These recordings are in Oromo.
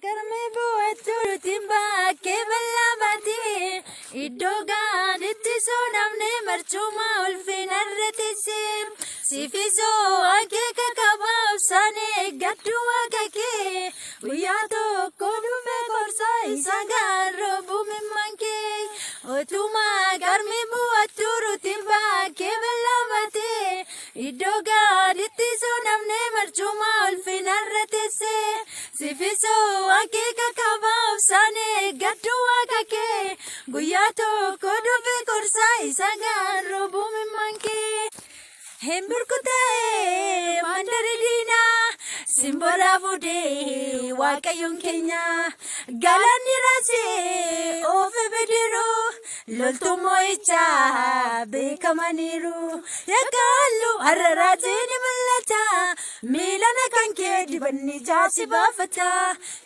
Karmee bu'attuu bakkee bal'aa baatee iddoo gaariitti soonamne marcuma ulfinarra teessee siifisoo akeeka qaba obsaan eeggadhu waaqa kee guyyaa tokko dhufe gorsa isa gaarroo bu'ummaan kee otuma karmee bu'attuu bakkee bal'aa baatee iddoo gaariitti soonamne marcuma ulfinarra teessee siifisoo akeeka qaba obsaan eeggadhu waaqa kee guyyaa tokko dhufe gorsa isa gaarroo bu'ummaan kee. Hin burkutaa'e mandari diinaa simbola fuudhee waaqayyoon keenya galanni raasee oofe bidiruu loltuu moo'ichaa beekamaniiru yaakaallu har'a raajee ni mul'ata miilana kan kee dibanni jaasi baafata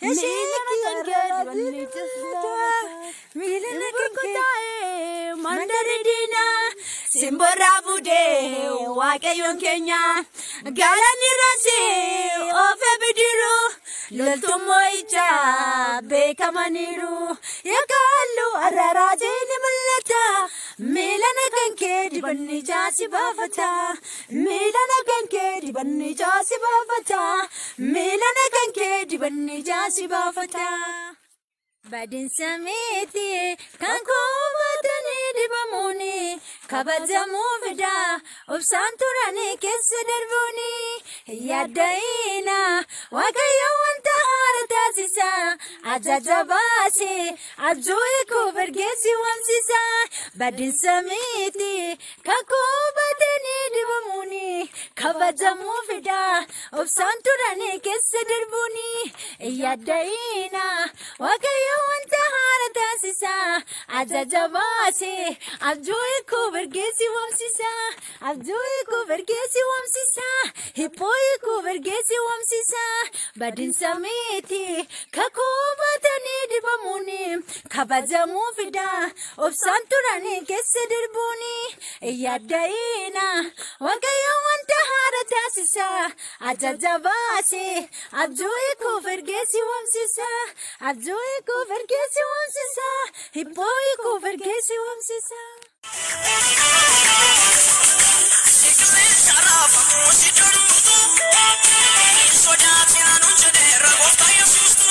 miilana kan kee dibanni jaasi baafata miilana kan kee mandari diinaa simbola fuudhee waaqayyoon keenya galanni raasee oofe bidiruu loltuu moo'ichaa beekamaniiru yaakaallu har'a raajee ni mul'ata miilana kan kee dibanni jaasi baafata miilana kan kee dibanni jaasi baafata miilana kan kee dibanni jaasi baafata. Badinsa miti kan koobatanii dibamuuni kabajamuu fida obsaan turanii keessa darbuuni yaadda'iina waaqayyo wanta haara taasisa ajaja baasee abjuu eekoo bargeessi waamsisa badinsa miti kan koobatanii dibamuuni kabajamuu fida obsaan turanii keessa darbuuni yaadda'iina waaqayyo wanta haara taasisa ajaja baasee abjuu eekoo bargeessi waamsisa abjuu eekoo bargeessi waamsisa hibboo eekoo bargeessi waamsisa badinsa miti kakuu baatanii dibamuuni kabajamuu fida obsaan turanii keessa darbuuni yaadda'iina waaqayyo wanta haara taasisa ajaja baasee abjuu eekoo bargeessi waamsisa abjuu eekoo bargeessi waamsisa hibboo eekoo bargeessi waamsisa. Sodaatinaanu jedhee ragoota Yesuustu.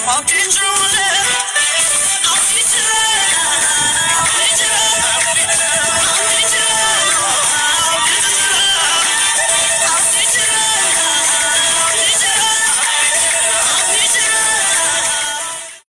I'll teach you.